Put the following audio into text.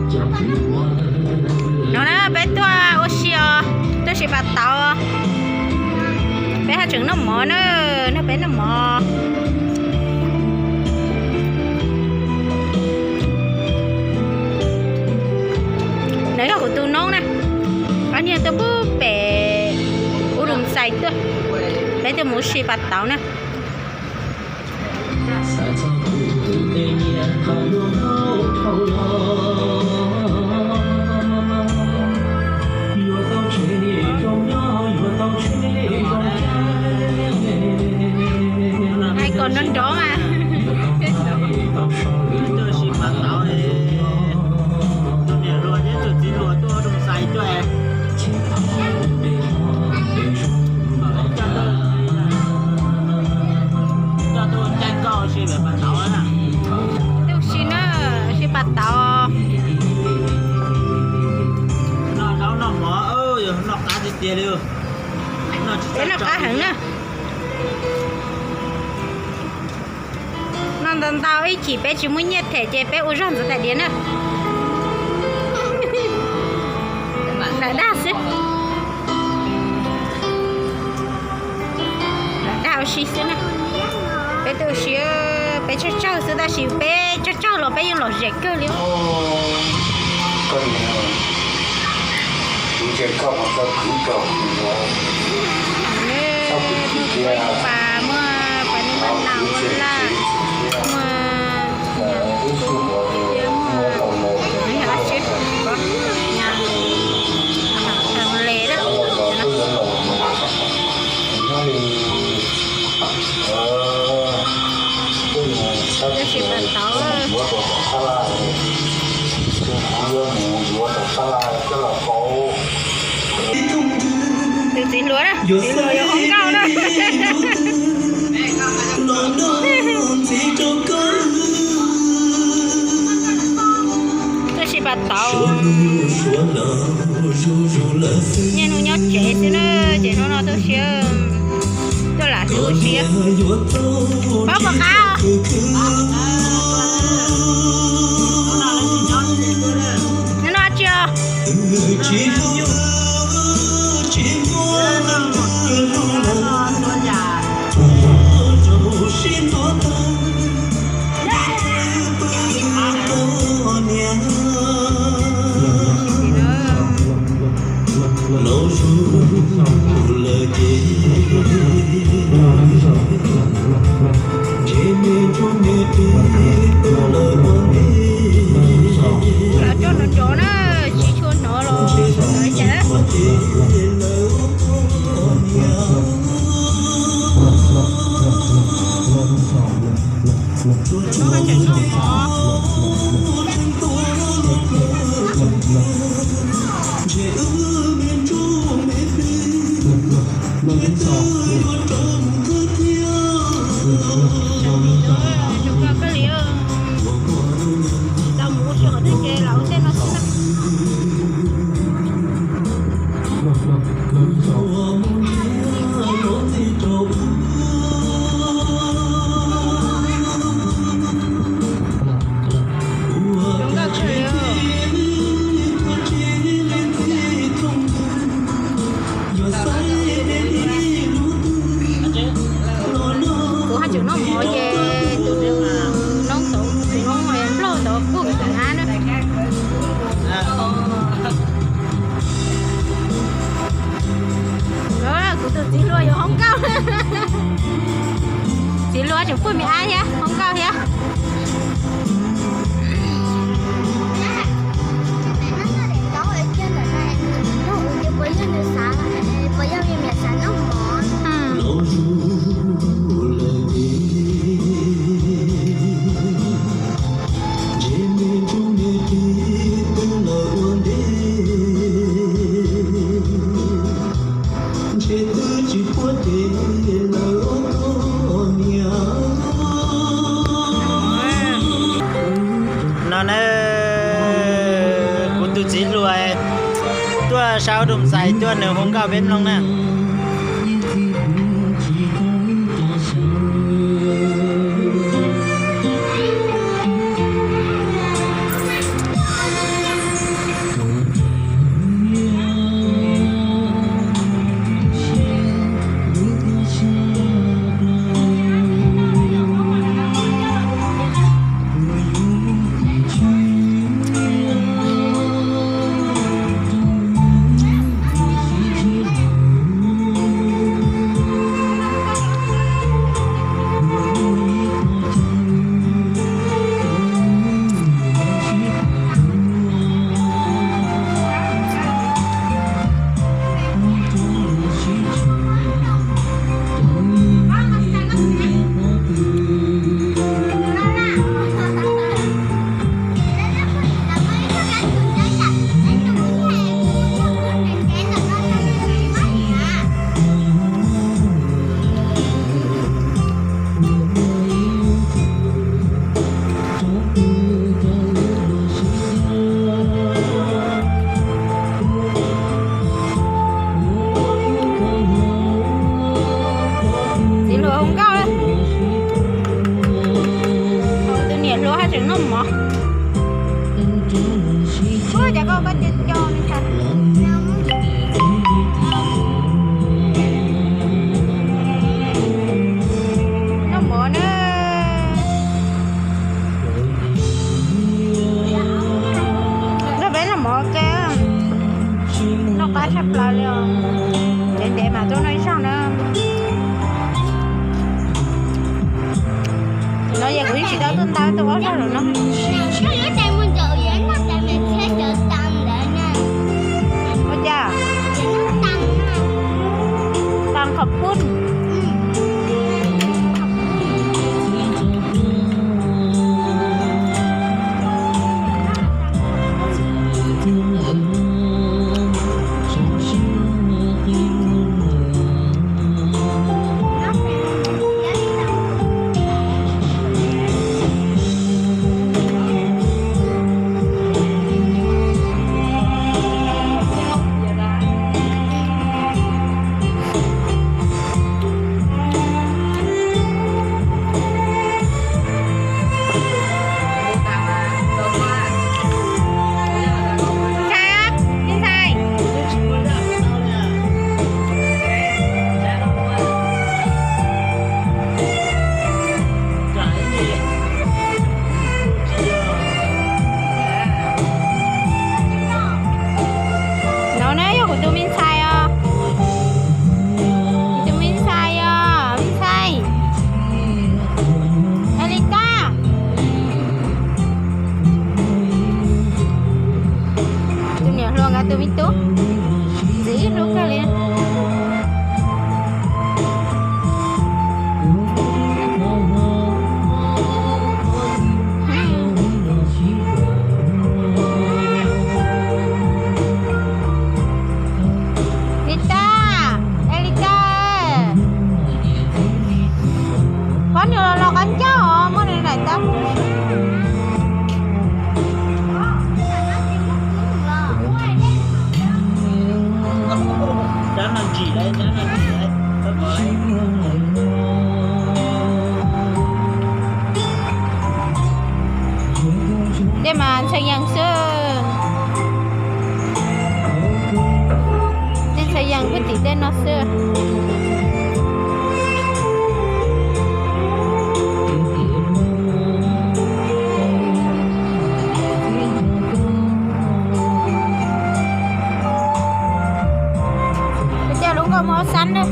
No na peb tuaj ua si os, tuaj siv pas tauv. Peb haj tseem noj mov na, nrog peb noj mov. Nws yog kuv tus noob na, ob niag tuaj pub pem Ub Lus Xais tuaj, peb tuaj mus ua si pas tauv na. Hais kom nrov nrov mas. Tus niam hluas thiab tus txiv hluas tuaj Ub Lus Xais tuaj. Coj tuaj caij nkoj ua si pas tauv na. Tuaj ua si na, ua si pas tauv. Noj zaub noj mov, noj qab tiag tiag li. Peb noj qab heev na. Noj ntau ntau ib chim peb tsis muaj nyiaj them ces peb ua zog ntxuav tais diav na. Lam dag xwb. Lam dag ua si xwb na. Peb twb ua si, peb tsawg tsawg xwb tab sis peb tsawg tsawg los peb yeej lom zem kawg li. Muaj pas, muaj pas nij, muaj nau, muaj laj, muaj nyas, muaj yog dab tsi, nyas, le na. Tab sis pas tauv, tus txiv hluas na, txiv hluas yuav hoob nkauj na. Tab sis pas tauv, niaj hnub nyob tsev xwb na, ces hnub no tuaj siab, tuaj lam siab ua siab. Paub puas qab? Nyob no tsis os. Los coj nrov nrov na, tsis tshua hnov los ntawd cas. Tus no tseem noj mov. Tus koj li, tau mus ua si qhov twg ces lam ua tej no xwb na. Zoo nkauj kawg li. Kuv haj tseem noj mov ces tus noob tod, tus noob nplog ntawd puag kuv tus hab na. Kuv tus txiv hluas yuav hoob nkauj. Txiv hluas tseem puag me ab thiab hoob nkauj thiab. No na, kuv tus txiv hluas tuaj sab Ub Lus Xais tuaj nws hu nkauj peb mloog na. Koj cov co me ntxhais. Noj mov na. Nrog peb noj mov ua ke. Noj qab tshaj plaws li os. Ntev ntev mas tuaj noj ib zaug na. No yog kuv yeej tsis tau tuaj nta tuaj ob zaug lawm no. Ua cas? Tag qhov phun. No na yog kuv tus me ntxhais os. Kuv tus me ntxhais os, me ntxhais. Elita. Tus niam hluas nkawd tus me tub, ntxim hlub kawg li. Lita, Elita, pab nws los los qab ncauj os, muab nws daim tau. Tej mas ntxhais yees xwb. Tej ntxhais yees puag tim tej no xwb. Ua cas lub nkauj muaj ob xab na.